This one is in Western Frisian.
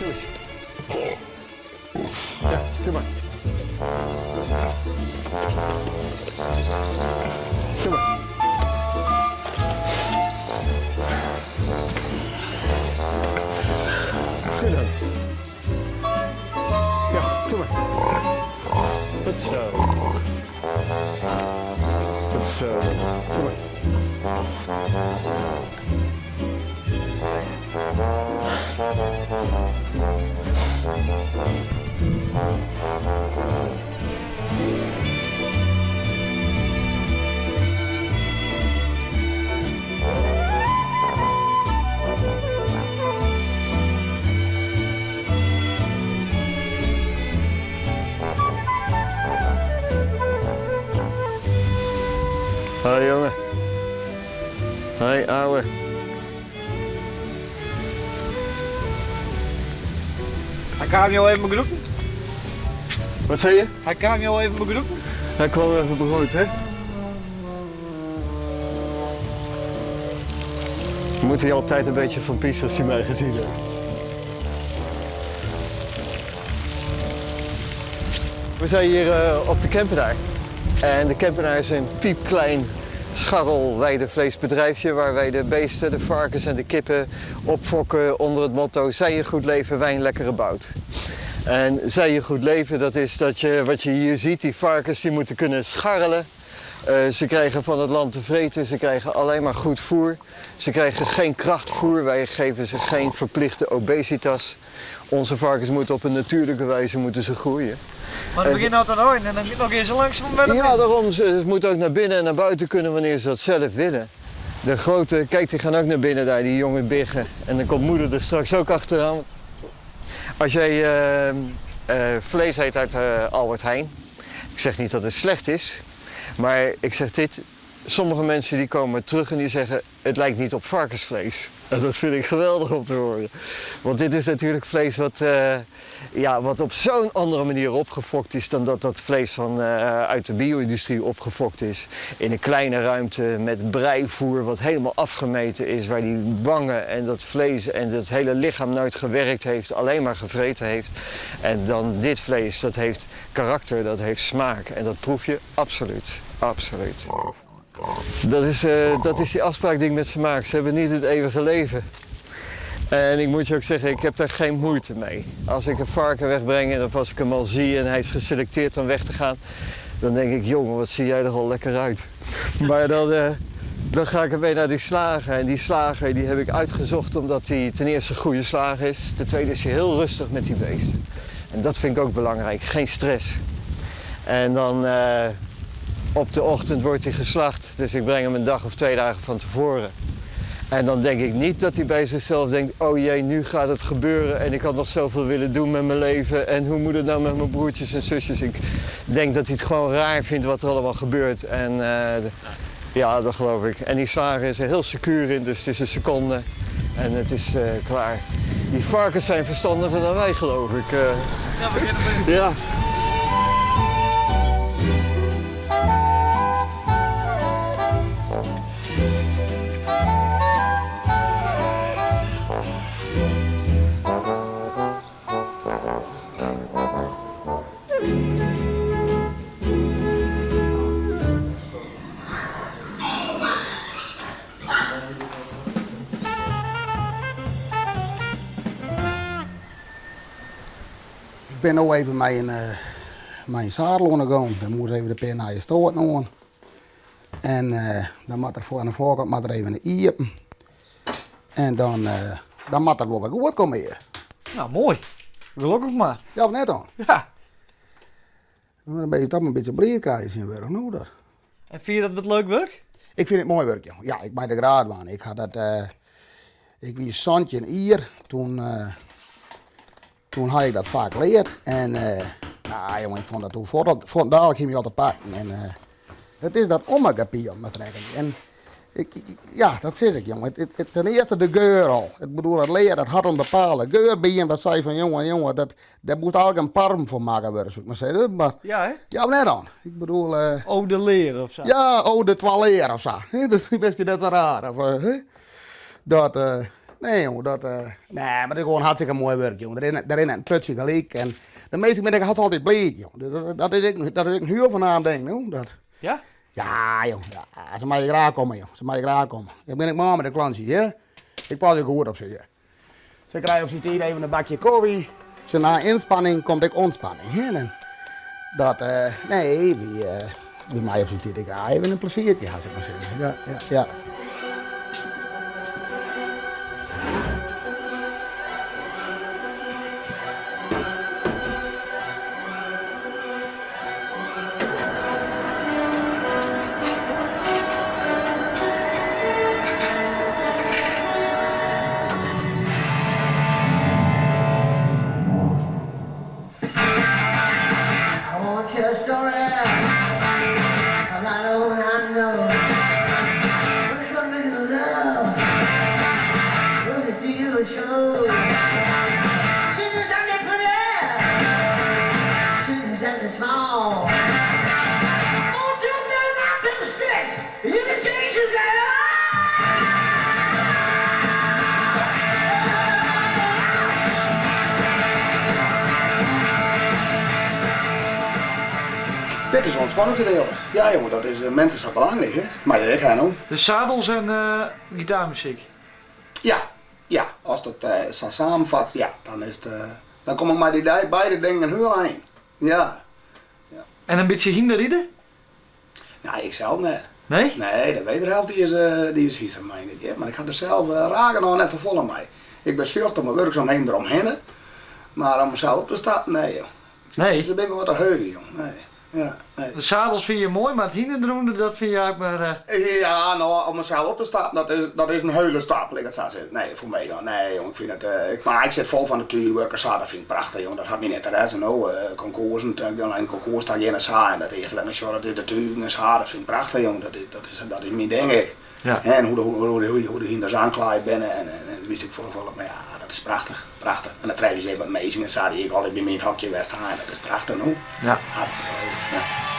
Doe eens. Ja, doe maar. Doe maar. Doe dan. Ja, doe maar. Goed zo. Goed zo. Doe maar. Hoi jongen. Hoi ouwe. Hy kaam jo even begroeten? Wat sei je? Hy kaam jo even begroeten? Hy kwam even begroeten, hè? Moet hij altijd een beetje van pies als hij mij gezien heeft. We zijn hier eh, op de Kempenaar. En de Kempenaar is een piepklein scharrelweidevleesbedrijfje waar wij de beesten, de varkens en de kippen opfokken onder het motto zij je goed leven, wijn lekkere bout. En zij je goed leven, dat is dat je, wat je hier ziet, die varkens die moeten kunnen scharrelen. Eh, ze krijgen van het land te vreten, ze krijgen alleen maar goed voer. Ze krijgen geen krachtvoer, wij geven ze geen verplichte obesitas. Onze varkens moeten op een natuurlijke wijze moeten ze groeien. Maar dan begint altijd aan en dan nog eens langzaam met Ja, daarom. Ze moeten ook naar binnen en naar buiten kunnen wanneer ze dat zelf willen. De grote, kijk, die gaan ook naar binnen daar, die jonge biggen. En dan komt moeder er straks ook achteraan. Als jij eh, eh, vlees eet uit eh, Albert Heijn, ik zeg niet dat het slecht is, maar ik zeg dit, sommige mensen die komen terug en die zeggen het lijkt niet op varkensvlees. En dat vind ik geweldig om te horen. Want dit is natuurlijk vlees wat, eh, ja, wat op zo'n andere manier opgefokt is dan dat dat vlees van, eh, uit de bio-industrie opgefokt is. In een kleine ruimte met breivoer wat helemaal afgemeten is, waar die wangen en dat vlees en dat hele lichaam nooit gewerkt heeft, alleen maar gevreten heeft. En dan dit vlees, dat heeft karakter, dat heeft smaak en dat proef je absoluut, absoluut. Dat is, eh, dat is die afspraak die ik met ze maak. Ze hebben niet het eeuwige leven. En ik moet je ook zeggen, ik heb daar geen moeite mee. Als ik een varken wegbreng en of als ik hem al zie en hij is geselecteerd om weg te gaan, dan denk ik, jongen, wat zie jij er al lekker uit. Maar dan, eh, dan ga ik ermee naar die slager. En die slager die heb ik uitgezocht omdat hij ten eerste een goede slager is. Ten tweede is hij heel rustig met die beesten. En dat vind ik ook belangrijk, geen stress. En dan eh, op de ochtend wordt hij geslacht, dus ik breng hem een dag of twee dagen van tevoren. En dan denk ik niet dat hij bij zichzelf denkt: oh jee, nu gaat het gebeuren en ik had nog zoveel willen doen met mijn leven. En hoe moet het nou met mijn broertjes en zusjes? Ik denk dat hij het gewoon raar vindt wat er allemaal gebeurt. En eh, ja, dat geloof ik. En die slager is er heel secuur in, dus het is een seconde en het is eh, klaar. Die varkens zijn verstandiger dan wij, geloof ik. Eh, ja. Ik bin no even mei in, eh, mei in zadel oan de gong. Dan moat even de pear nije stoaten oan. En eh, dan moat der foar oan de foarkant moat der even iepen. En dan, eh, dan moat dat wol wer goed komme hjir. Nou, moai. Gelokkich mar. Ja, of net dan? Ja. We moatte in bytsje toch in bytsje bliid krije tsjintwurdich, no dat. En fine je dat wat leuk wurk? Ik fyn it moai wurk, ja. Ja, ik mei der graach dwaan. Ik ha dat, eh, ik wie 17 jier, toen, eh, toen ha ik dat fak leard. En eh, nou, jongen, ik fûn dat toen fuort, fuortendaliks hie my al te pakken. En eh, it is dat ommegepiel, mar trekken. En ik, ik, ja, dat sis ik, jongen. Het, het, ten eerste de geur al. Ik bedoel, dat lear dat hat in bepaalde geur by jin. Wat sei fan, jongen, jongen, dat, dêr moast eigentlik in parfum foar makke wurde, soe ik mar sizze. Mar, Ja, hè? ja, net dan. Ik bedoel... eh, Eau de leer of sa. ja, eau de toilet of sa. Dat is miskien net sa raar. Of, eh, hè? Dat, eh, Nee jonge, dat, nee, mar it is gewoan hartstikke moai wurk jonge. Der rinne, der rinne in putsje gelyk en de minsken binne ek hast altyd bliid jonge. Dus dat is ek, dat is ek in hiel foarnaam ding, no. Dat, Ja? Ja jong, ja, se meie graach komme jong, se meie graach komme. Ik bin ek mei mei de klantsjes, hear. Ik pas ek goed op se, hear. Se krije op syn tiid even in bakje kofje. Se na ynspanning komt ek ûntspanning, hè. En dat, nee, wy, wy meie op syn tiid ek graach even in pleziertje ha, sil ik mar sizze. Ja, ja, ja. Dit is ûntspanning gedeelte. Ja jonge, dat is mensen sa belangryk hè. Mar ik ha no. De zadels en gitaarmuzyk. Ja, ja, ast it sa samenfat, ja, dan is it, dan kom ik mei dy beide dingen hiel ein. Ja. Ja. En in bytsje hynderride? Nee, ik sels net. Nee? Nee, de wederhelft die is, die is hyster mei net, hear. Mar ik ha der sels raar genôch net safolle mei. Ik bin sljocht op myn wurksumheden deromhinne, mar om sels op te stappen, nee joh. Nee? Se binne my wat te heech, jong. Nee. Ja, nee. De zadels fine je moai, mar it hynder derûnder, dat fine je eigentlik mar. Ja, no, om sels op te stappen, dat is in heule stap, lit ik it sa sizze. Nee, foar my dan. Nee, jong, ik fyn it, mar ik sit fol fan de túchwurk en sa, dat fyn ik prachtich, jong. Dat hat myn ynteresse, no. Konkoersen, nei in konkoers ta gean en sa, en dat earste wat ik sjoch, dat is de tugen en sa, dat fyn ik prachtich, jong. Dat is myn ding ek. Ja. En hoe de hynders oanklaaid binne en wist ik folle, mar ja, dat is prachtich, prachtich. En dan tref je se even wat minsken en sa dy't ek altyd by my yn it hokje west ha en dat is prachtich, no. Ja. Hartstikke leuk, ja.